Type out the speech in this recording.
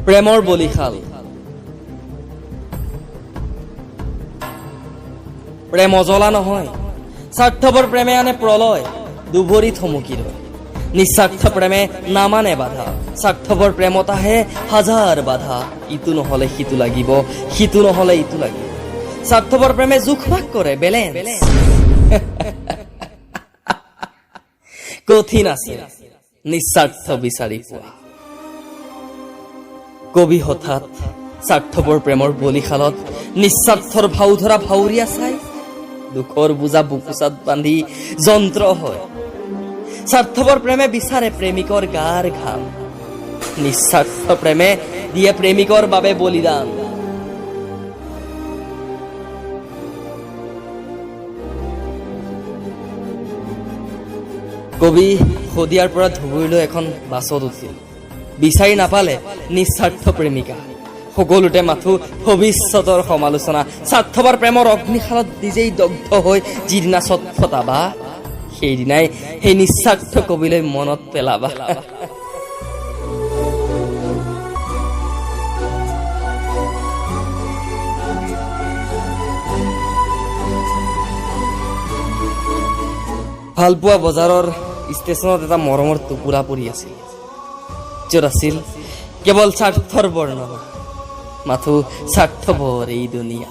প্ৰেমৰ বলিশাল। প্ৰেম অজলা নহয়, স্বাৰ্থপৰ প্ৰেমে আনে প্ৰলয়, দুভৰি থমকি ৰয়। নিস্বাৰ্থ প্ৰেমে নামানে বাধা, স্বাৰ্থপৰ প্ৰেমত আহে হাজাৰ বাধা। ইটো নহলে সিটো লাগিব, সিটো নহলে ইটো লাগিব। স্বাৰ্থপৰ প্ৰেমে জোখ মাখ কৰে, বেলেঞ্চ। কঠিন আছে নিস্বাৰ্থ বিচাৰি পোৱা। কবি হঠাৎ স্বাৰ্থপৰ প্ৰেমৰ বলিশালত নিস্বাৰ্থৰ ভাও ধৰা ভাৱৰীয়া চাই দুখৰ বোজা বুকুচাত বান্ধি যন্ত্ৰ হয়। স্বাৰ্থপৰ প্ৰেমে বিচাৰে প্ৰেমিকৰ গাৰ ঘাম, নিস্বাৰ্থ প্ৰেমে দিয়ে প্ৰেমিকৰ বাবে বলিদান। কবি শদিয়াৰ পৰা ধুবুৰীলৈ এখন বাছত উঠিল। বিচাৰি নাপালে নিস্বাৰ্থ প্ৰেমিকা। সকলোতে মাথো ভৱিষ্যতৰ সমালোচনা। স্বাৰ্থপৰ প্ৰেমৰ অগ্নিশালত নিজেই দগ্ধ হৈ যিদিনা ছটফটাবা, সেইদিনাই সেই নিস্বাৰ্থ কবিলৈ মনত পেলাবা। ভালপোৱা বজাৰৰ ষ্টেচনত এটা মৰমৰ টোপোলা পৰি আছিল, য'ত আছিল কেৱল স্বাৰ্থৰ বৰ্ণনা, মাথো স্বাৰ্থপৰ এই দুনিয়া।